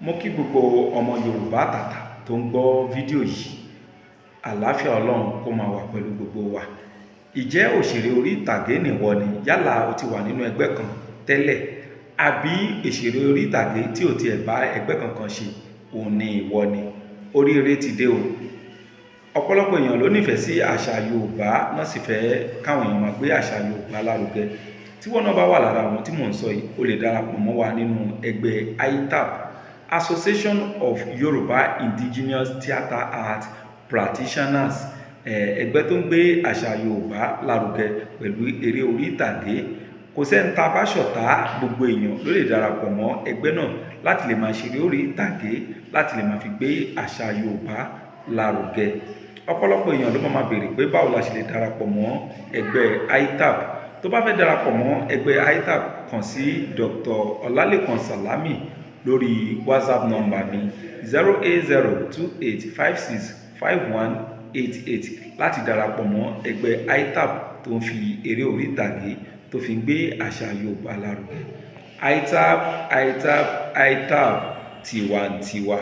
Mo kí gbogbo ọmọ Yorùbá àtàtà tó ń gbọ́ fídíò yìí. Àlàáfíà Ọlọ́run kó máa wà pẹ̀lú gbogbo wa. Ìjẹ́ òṣèré orí ìtàgé nìwọ ni? Yálà o ti wà nínú ẹgbẹ́ kan tẹ́lẹ̀, àbí òṣèré orí ìtàgé tí ò tiẹ̀ bá ẹgbẹ́ kankan ṣe, òun ni ìwọ ni. Oríire ti dé o. Ọ̀pọ̀lọpọ̀ èèyàn ló nífẹ̀ẹ́ sí àṣà Yorùbá, náà sì fẹ́ káwọn èèyàn máa gbé àṣà Yorùbá lárugẹ. Tí wọ́n náà bá wà lára àwọn tí mò ń sọ yìí, o lè darapọ̀ mọ́ wa nínú ẹgbẹ́ AITAP, Association of Yoruba Indigenous Theatre Art Practitioners, ẹgbẹ́ tó ń gbé àṣà Yorùbá lárugẹ pẹ̀lú eré orí ìtàgé. Kò sẹ́ni tá a bá ṣọ̀tá, gbogbo èèyàn ló lè darapọ̀ mọ́ ẹgbẹ́ náà láti lè máa ṣeré orí ìtàgé, láti lè máa fi gbé àṣà Yorùbá lárugẹ. Ọ̀pọ̀lọpọ̀ èèyàn ló máa béèrè pé báwo la ṣe lè darapọ̀ mọ́ ẹgbẹ́ AITAP. Tó bá fẹ́ darapọ̀ mọ́ ẹgbẹ́ AITAP, kàn sí Dr. Ọlálékan Salami lórí WhatsApp nọ́mbà mi 08028565188 láti darapọ̀ mọ́ ẹgbẹ́ AITAP tó ń fi eré orí ìtàgé tó fi ń gbé àṣà Yorùbá lárugẹ. AITAP, AITAP, AITAP, tiwantiwa.